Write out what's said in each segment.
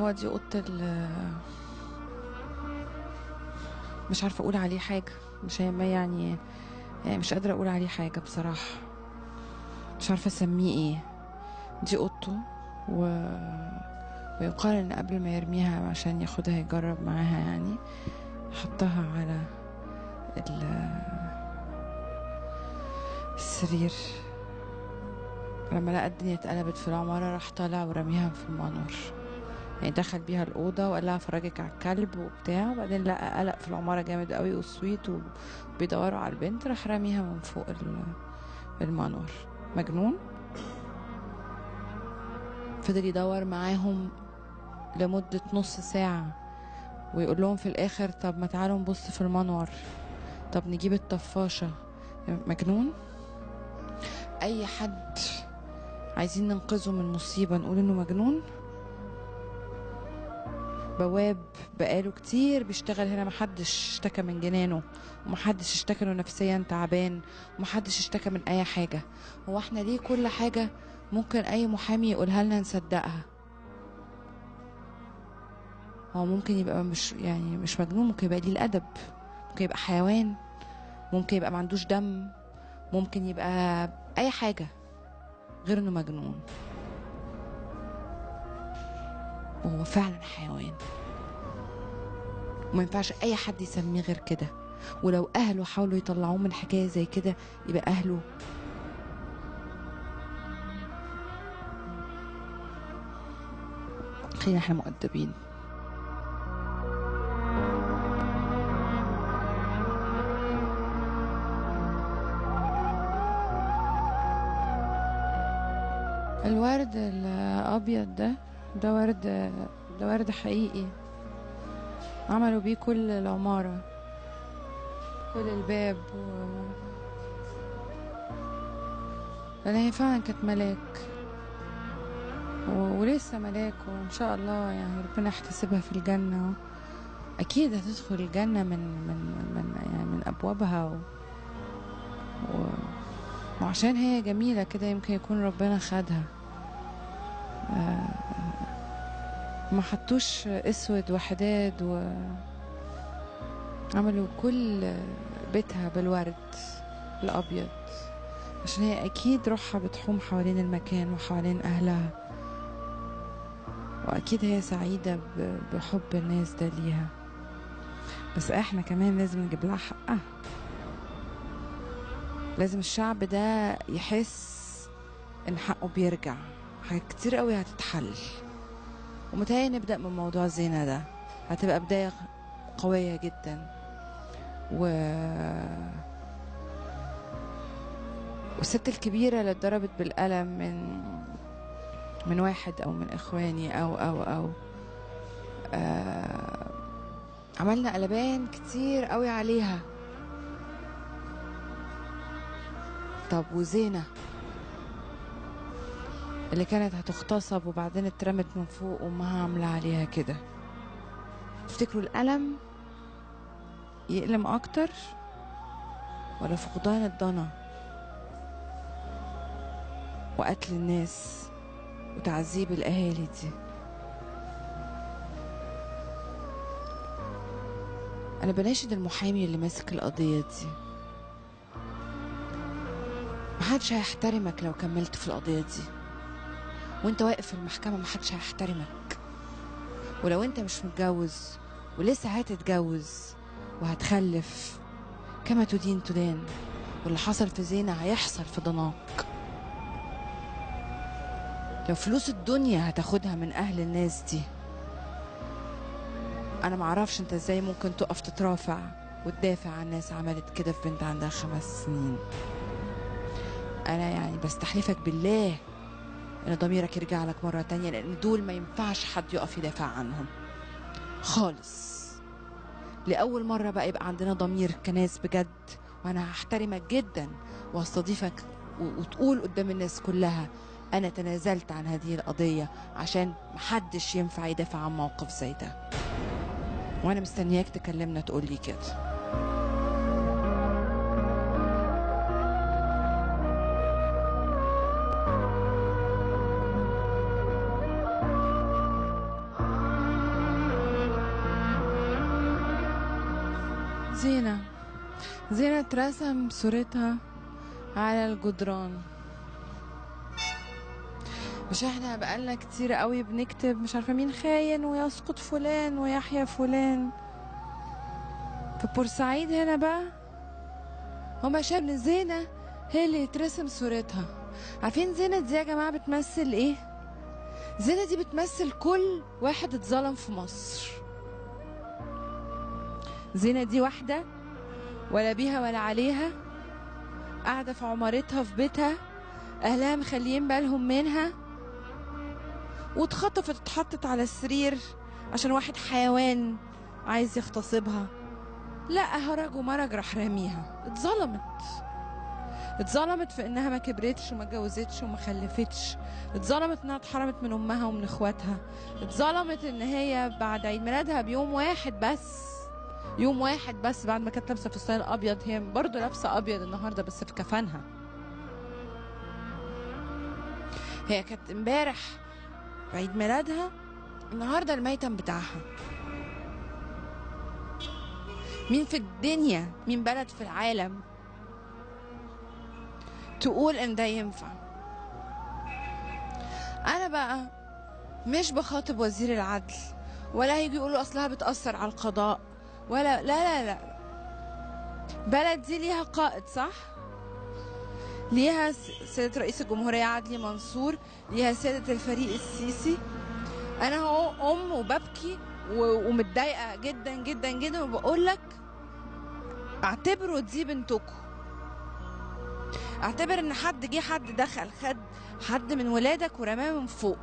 هو دي اوضة مش عارفه اقول عليه حاجة، مش يعني مش قادرة اقول عليه حاجة بصراحة، مش عارفه اسميه ايه. دي اوضته ويقال ان قبل ما يرميها عشان ياخدها يجرب معاها يعني حطها على السرير. لما لقى الدنيا اتقلبت في العمارة راح طالع ورميها في المنور، يعني دخل بيها الأوضة وقال لها افرجك على الكلب وبتاع، وبعدين لقى قلق في العمارة جامد قوي وصويت وبيدوروا على البنت، راح رميها من فوق المنور. مجنون. فضل يدور معاهم لمدة نص ساعة ويقول لهم في الآخر طب ما تعالوا نبص في المنور، طب نجيب الطفاشة. مجنون. أي حد عايزين ننقذه من مصيبة نقول إنه مجنون. بواب بقاله كتير بيشتغل هنا، محدش اشتكى من جنانه، ومحدش اشتكى انه نفسيا تعبان، ومحدش اشتكى من اي حاجة. هو احنا ليه كل حاجة ممكن اي محامي يقولها لنا نصدقها؟ هو ممكن يبقى مش يعني مش مجنون، ممكن يبقى ليه الادب، ممكن يبقى حيوان، ممكن يبقى ما عندوش دم، ممكن يبقى اي حاجة غير انه مجنون. وهو فعلا حيوان، وما ينفعش اي حد يسميه غير كده. ولو اهله حاولوا يطلعوه من حكاية زي كده يبقى اهله خلينا احنا مؤدبين. الورد الابيض ده ورد، ده ورد حقيقي، عملوا بيه كل العمارة، كل الباب لأن هي فعلا كانت ملاك ولسه ملاك، وإن شاء الله يعني ربنا يحتسبها في الجنة. أكيد هتدخل الجنة من من من يعني من أبوابها وعشان هي جميلة كده يمكن يكون ربنا خدها. ما حطوش اسود وحداد وعملوا كل بيتها بالورد الابيض عشان هي اكيد روحها بتحوم حوالين المكان وحوالين اهلها، واكيد هي سعيدة بحب الناس ده ليها. بس احنا كمان لازم نجيب لها حقها، لازم الشعب ده يحس ان حقه بيرجع. حاجات كتير قوي هتتحل، ومتهيألي نبدأ من موضوع زينة ده، هتبقى بداية قوية جدا. والست الكبيرة اللي اتضربت بالقلم من واحد أو من إخواني أو أو أو عملنا قلبان كتير قوي عليها. طب وزينة اللي كانت هتغتصب وبعدين اترمت من فوق وامها عامله عليها كده، تفتكروا الألم يألم أكتر ولا فقدان الضنا وقتل الناس وتعذيب الأهالي دي؟ أنا بناشد المحامي اللي ماسك القضية دي، محدش هيحترمك لو كملت في القضية دي وانت واقف في المحكمة، محدش هيحترمك. ولو انت مش متجوز ولسه هتتجوز وهتخلف، كما تدين تدان، واللي حصل في زينة هيحصل في ضناك. لو فلوس الدنيا هتاخدها من اهل الناس دي، انا معرفش انت ازاي ممكن تقف تترافع وتدافع عن ناس عملت كده في بنت عندها 5 سنين. انا يعني بستحلفك بالله ان ضميرك يرجع لك مرة تانية، لان دول ما ينفعش حد يقف يدافع عنهم خالص. لأول مرة بقى يبقى عندنا ضمير كناس بجد، وانا هحترمك جدا وهستضيفك وتقول قدام الناس كلها انا تنازلت عن هذه القضية عشان محدش ينفع يدافع عن موقف زي ده. وانا مستنياك تكلمنا تقول لي كده. زينة، زينة اترسم صورتها على الجدران. مش احنا بقالنا كتير قوي بنكتب مش عارفة مين خاين ويسقط فلان ويحيى فلان. في بورسعيد هنا بقى هما شافوا ان زينة هي اللي يترسم صورتها. عارفين زينة دي يا جماعة بتمثل ايه؟ زينة دي بتمثل كل واحد اتظلم في مصر. زينة دي واحدة ولا بيها ولا عليها، قاعدة في عمارتها في بيتها، أهلها مخليين بالهم منها، واتخطفت اتحطت على السرير عشان واحد حيوان عايز يغتصبها. لا هرج ومرج راح راميها. اتظلمت، اتظلمت في انها ما كبرتش وما اتجوزتش وما خلفتش، اتظلمت انها اتحرمت من امها ومن اخواتها، اتظلمت ان هي بعد عيد ميلادها بيوم واحد بس، يوم واحد بس بعد ما كانت لابسه فستان ابيض، هي برضه لابسه ابيض النهارده بس في كفنها. هي كانت امبارح عيد ميلادها، النهارده الميتم بتاعها. مين في الدنيا، مين بلد في العالم تقول ان ده ينفع؟ انا بقى مش بخاطب وزير العدل ولا هيجي يقولوا اصلها بتأثر على القضاء ولا لا لا لا. بلد دي ليها قائد صح؟ ليها سيادة رئيس الجمهورية عدلي منصور، ليها سيادة الفريق السيسي. انا هو ام وببكي ومتضايقة جدا جدا جدا، وبقول لك اعتبروا دي بنتكم، اعتبر ان حد جه، حد دخل خد حد من ولادك ورماه من فوق.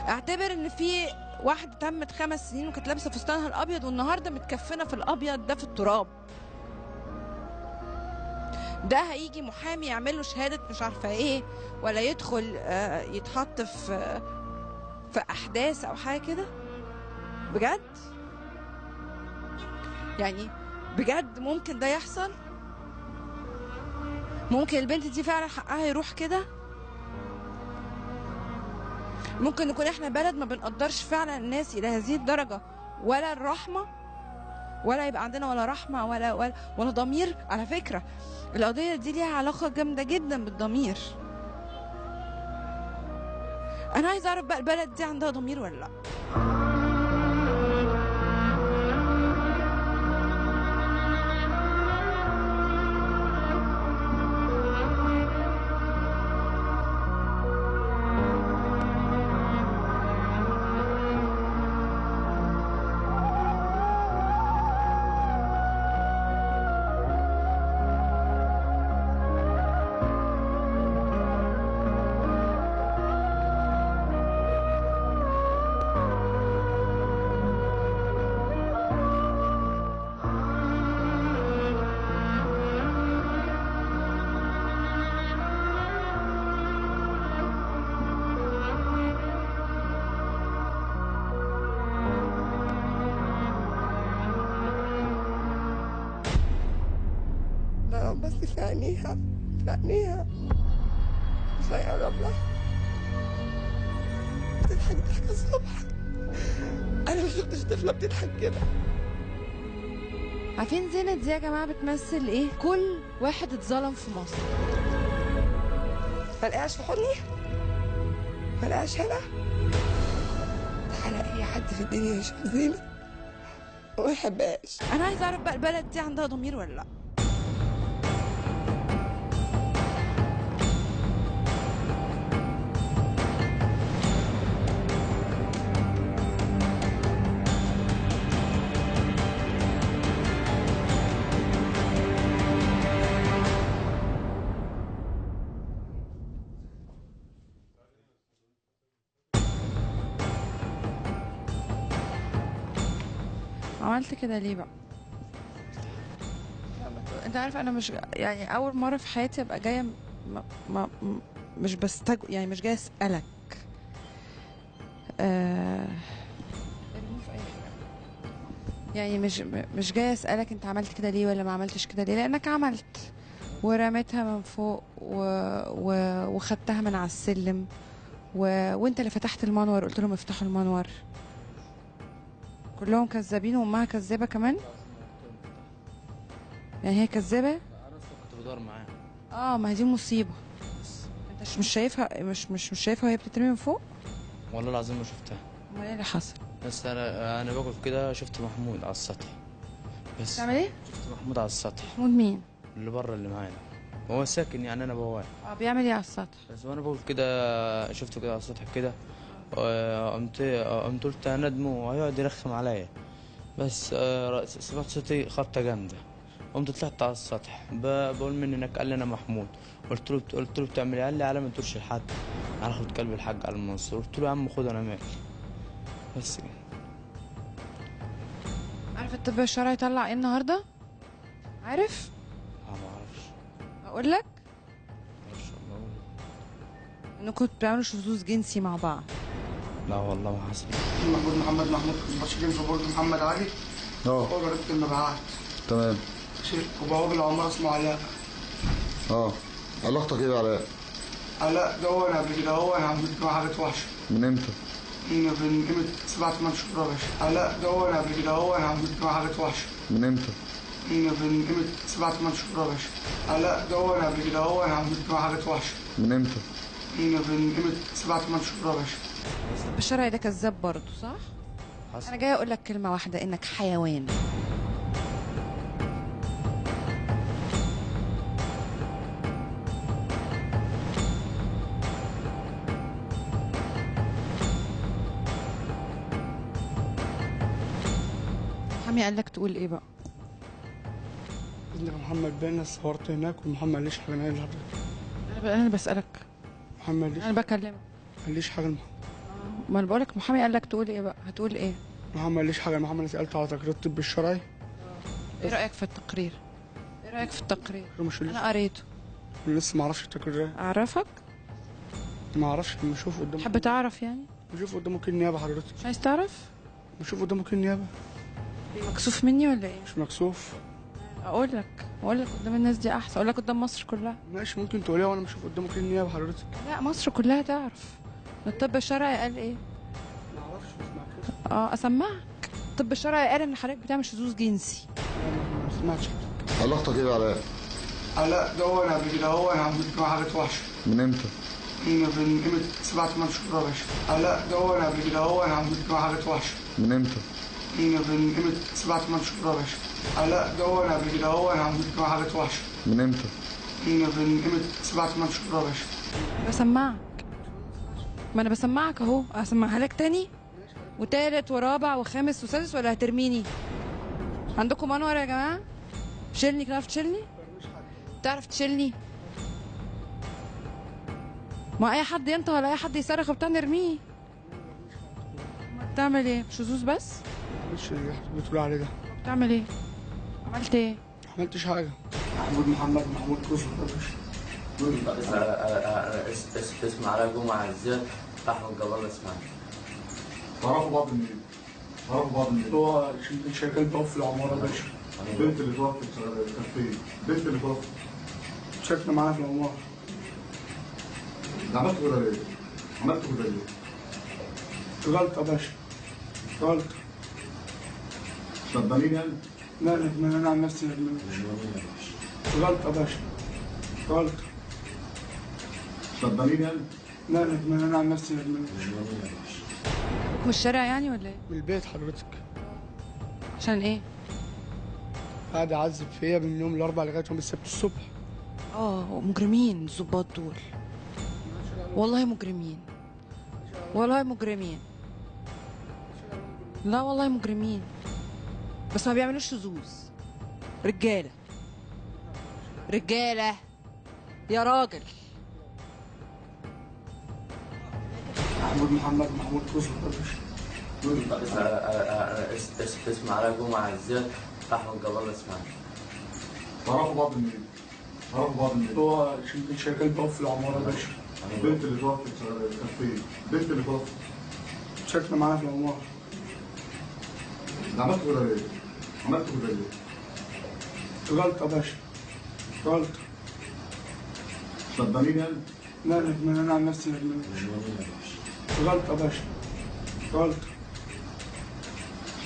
اعتبر ان في واحدة تمت 5 سنين وكانت لابسة فستانها الابيض والنهارده متكفنة في الابيض ده في التراب. ده هيجي محامي يعمل له شهادة مش عارفة ايه، ولا يدخل يتحط في احداث او حاجة كده؟ بجد؟ يعني بجد ممكن ده يحصل؟ ممكن البنت دي فعلا حقها يروح كده؟ ممكن نكون احنا بلد ما بنقدرش فعلا الناس الى هذه الدرجة، ولا الرحمة، ولا يبقى عندنا ولا رحمة ولا ولا ولا ضمير. على فكرة القضية دي ليها علاقة جامدة جدا بالضمير. أنا عايزة أعرف بقى البلد دي عندها ضمير ولا لأ؟ بس في عينيها، في عينيها مش هيقرب لها، بتضحك ضحكة الصبح. أنا ما شفتش طفلة بتضحك كده. عارفين زينة دي يا جماعة بتمثل إيه؟ كل واحد اتظلم في مصر. ما لقاش في حضني، ما لقاش هنا. تعالى أي حد في الدنيا يشوف زينة وما يحبهاش. أنا عايزة أعرف بقى البلد دي عندها ضمير ولا لأ؟ عملت كده ليه بقى؟ انت عارف انا مش يعني اول مرة في حياتي ابقى جاية ما مش بستج، يعني مش جاية اسالك. يعني مش جاية اسالك انت عملت كده ليه ولا ما عملتش كده ليه، لانك عملت ورميتها من فوق وخدتها من على السلم وانت اللي فتحت المنور، قلت لهم افتحوا المنور. كلهم كذابين وامها كذابه كمان؟ يعني هي كذابه؟ انا اصلا كنت بدور معاها. ما هي دي مصيبة. انت مش شايفها، مش شايفها وهي بتترمي من فوق؟ والله العظيم ما شفتها. امال ايه اللي حصل؟ بس انا باكل كده، شفت محمود على السطح. بس بتعمل ايه؟ شفت محمود على السطح. محمود مين؟ اللي بره اللي معانا، هو ساكن يعني انا بواه. بيعمل ايه على السطح؟ بس وانا باكل كده شفته كده على السطح كده، قمت قلت انا وهيقعد يرخم عليا. بس سمعت صوتي خبطه جامدة، قمت طلعت على السطح، بقول من هناك، قال لي انا محمود. قلت له بتعمل ايه؟ قال لي على ما تقولش لحد، انا هاخد كلب الحاج على المنصور. قلت له يا عم خد انا مالي. بس كده. عارف الطب الشرعي طلع ايه النهارده؟ عارف؟ لا ما اعرفش. اقول لك؟ ما اعرفش والله. انكم بتعملوا شذوذ جنسي مع بعض. لا والله ما حصل. محمود محمد محمود بشير في برج محمد علي. هو ضريبة المبيعات. تمام. وبواب العمارة اسمه علاء. علاقتك ايه بعلاء؟ علاء ده هو انا قبل كده، هو انا عملت معاه حاجات وحشة. من امتى؟ من قيمة 7 8 شهور يا باشا. علاء ده هو انا قبل كده، هو انا عملت معاه حاجات وحشة. من امتى؟ من قيمة 7 8 شهور يا باشا. علاء ده هو انا قبل كده، هو انا عملت معاه حاجات وحشة. من امتى؟ من قيمة 7 8 شهور يا باشا. الطب الشرعي ده كذاب برضه صح؟ حصل. انا جاية اقول لك كلمة واحدة، انك حيوان. محامي قال لك تقول ايه بقى؟ إذنك يا محمد باين صورت هناك ومحمد قاليش حاجة. انا لحضرتك انا بسألك. محمد قاليش. انا بكلمك. قاليش حاجة لمحمد. ما انا بقول لك محامي قال لك تقول ايه بقى؟ هتقول ايه؟ محمد قاليش حاجة. محمد انا سألته على تقرير الطب الشرعي. ايه رأيك في التقرير؟ ايه رأيك في التقرير؟ مش انا قريته. لسه ما اعرفش التقرير ايه. اعرفك؟ ما اعرفش، لما اشوف قدامك. تحب تعرف يعني؟ بشوف قدامك النيابة حضرتك. مش عايز تعرف؟ بشوف قدامك النيابة. مكسوف مني ولا ايه؟ مش مكسوف. اقول لك قدام الناس دي احسن، اقول لك قدام مصر كلها. ماشي، ممكن تقوليها وانا بشوف قدامك النيابة حضرتك. لا مصر كلها تعرف. الطب الشرعي قال ايه؟ ما اعرفش، مش معاك. اسمعك. الطب الشرعي قال ان حضرتك بتعمل شذوذ جنسي. ما سمعتش حضرتك. علاقتك ايه بعلاء؟ علاء ده هو انا قبل كده، هو انا عملت معاه حاجات وحشة. من امتى؟ من قيمة 7 8 شهور يا باشا. علاء ده هو انا قبل كده، هو انا عملت معاه حاجات وحشة. من امتى؟ من قيمة 7 8 شهور يا باشا. علاء ده هو انا قبل كده، هو انا عملت معاه حاجات وحشة. من امتى؟ من قيمة 7 8 شهور يا باشا. بسمعك. ما انا بسمعك اهو، اسمعها لك تاني وتالت ورابع وخامس وسادس، ولا هترميني؟ عندكم انور يا جماعة؟ شيلني. تعرف تشيلني؟ تعرف تشيلني؟ ما اي حد ينطق ولا اي حد يصرخ وبتاع نرميه. بتعمل ايه؟ شذوذ بس؟ مش اللي بتقول عليه ده. بتعمل ايه؟ عملت ايه؟ ما عملتش حاجة. محمود محمد محمود كوسو اسمع على جمعه عزام احمد جبار اسمع. تعرفوا بعض منين؟ تعرفوا بعض منين؟ هو شغال بقى في العمارة يا باشا. البنت اللي توفت كانت فين؟ البنت اللي توفت ساكنة معانا في العمارة. عملت كده ليه؟ عملت كده ليه؟ غلطه يا باشا، غلطه. مش ندمانين يعني؟ لا ندمان، انا عن نفسي ندمان. غلطه يا باشا، غلطه. مش ندمانين يعني؟ لا ندمان، انا عن نفسي ندمان. من الشارع يعني ولا ايه؟ من البيت حضرتك. عشان ايه؟ قاعد يعذب فيا من يوم الاربعاء لغاية يوم السبت الصبح. مجرمين الظباط دول. والله مجرمين. والله مجرمين. لا والله مجرمين. بس ما بيعملوش شذوذ. رجاله. رجاله يا راجل. محمود محمد محمود كوسو اسمع على جمعه عزام احمد جبار اسمع. تعرفوا بعض منين؟ تعرفوا بعض منين؟ هو شغال بقى في العمارة يا باشا. البنت اللي توفت كانت فين؟ البنت اللي توفت ساكنة معانا في العمارة. عملت كده ليه؟ عملت كده ليه؟ غلطه يا باشا، غلطه. مش ندمانين يعني؟ لا ندمان، انا عن نفسي ندمان. غلطه يا باشا، غلطه.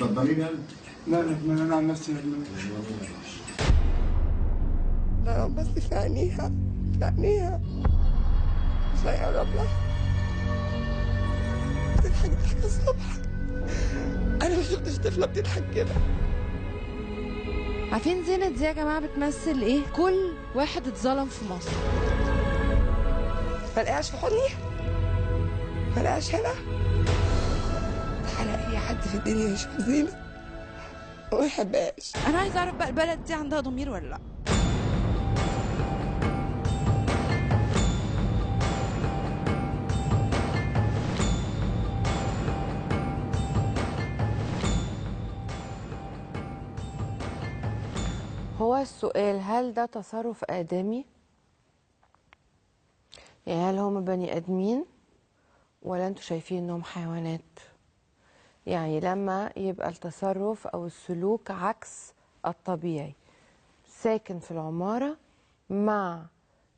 ندمانين يعني؟ لا ندمان، انا عن نفسي ندمان. لا بس في عينيها، في عينيها مش هيقرب لها. بتضحك ضحكة الصبح، أنا ما شفتش طفلة بتضحك كده. عارفين زينة دي يا جماعة بتمثل إيه؟ كل واحد اتظلم في مصر. ما لقاش في حضني، ما لقاش هنا. تعالى أي حد في الدنيا يشوف زينة وما يحبهاش. أنا عايزة أعرف بقى البلد دي عندها ضمير ولا لأ؟ هو السؤال، هل ده تصرف آدمي؟ يعني هل هم بني آدمين ولا انتوا شايفين انهم حيوانات؟ يعني لما يبقى التصرف او السلوك عكس الطبيعي، ساكن في العمارة مع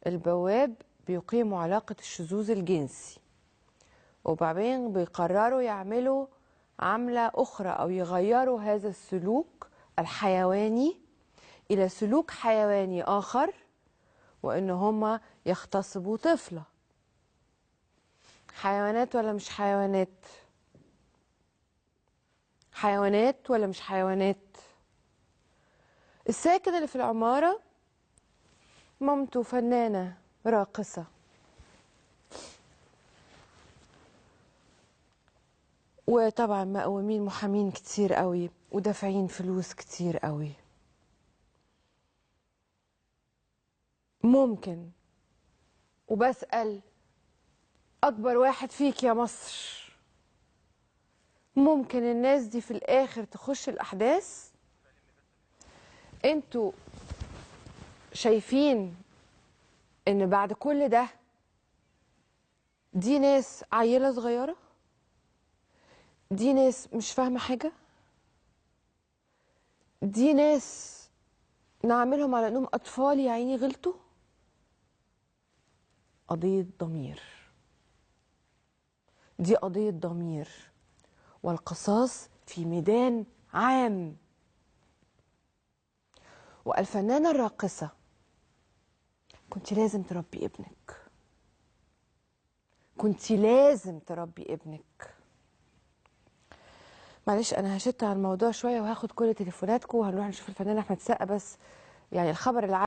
البواب بيقيموا علاقة الشذوذ الجنسي، وبعدين بيقرروا يعملوا عملة أخرى أو يغيروا هذا السلوك الحيواني إلى سلوك حيواني آخر، وإن هما يغتصبوا طفلة. حيوانات ولا مش حيوانات؟ حيوانات ولا مش حيوانات؟ الساكن اللي في العمارة مامته فنانة راقصة، وطبعا مقومين محامين كتير قوي ودافعين فلوس كتير قوي. ممكن، وبسأل أكبر واحد فيك يا مصر، ممكن الناس دي في الآخر تخش الأحداث؟ انتوا شايفين إن بعد كل ده دي ناس عيلة صغيرة؟ دي ناس مش فاهمة حاجة؟ دي ناس نعملهم على إنهم أطفال يا عيني غلطوا؟ قضية ضمير، دي قضية ضمير، والقصاص في ميدان عام. والفنانة الراقصة كنت لازم تربي ابنك، كنت لازم تربي ابنك. معلش أنا هشت على الموضوع شوية وهاخد كل تليفوناتكم وهنروح نشوف الفنان أحمد السقا، بس يعني الخبر العام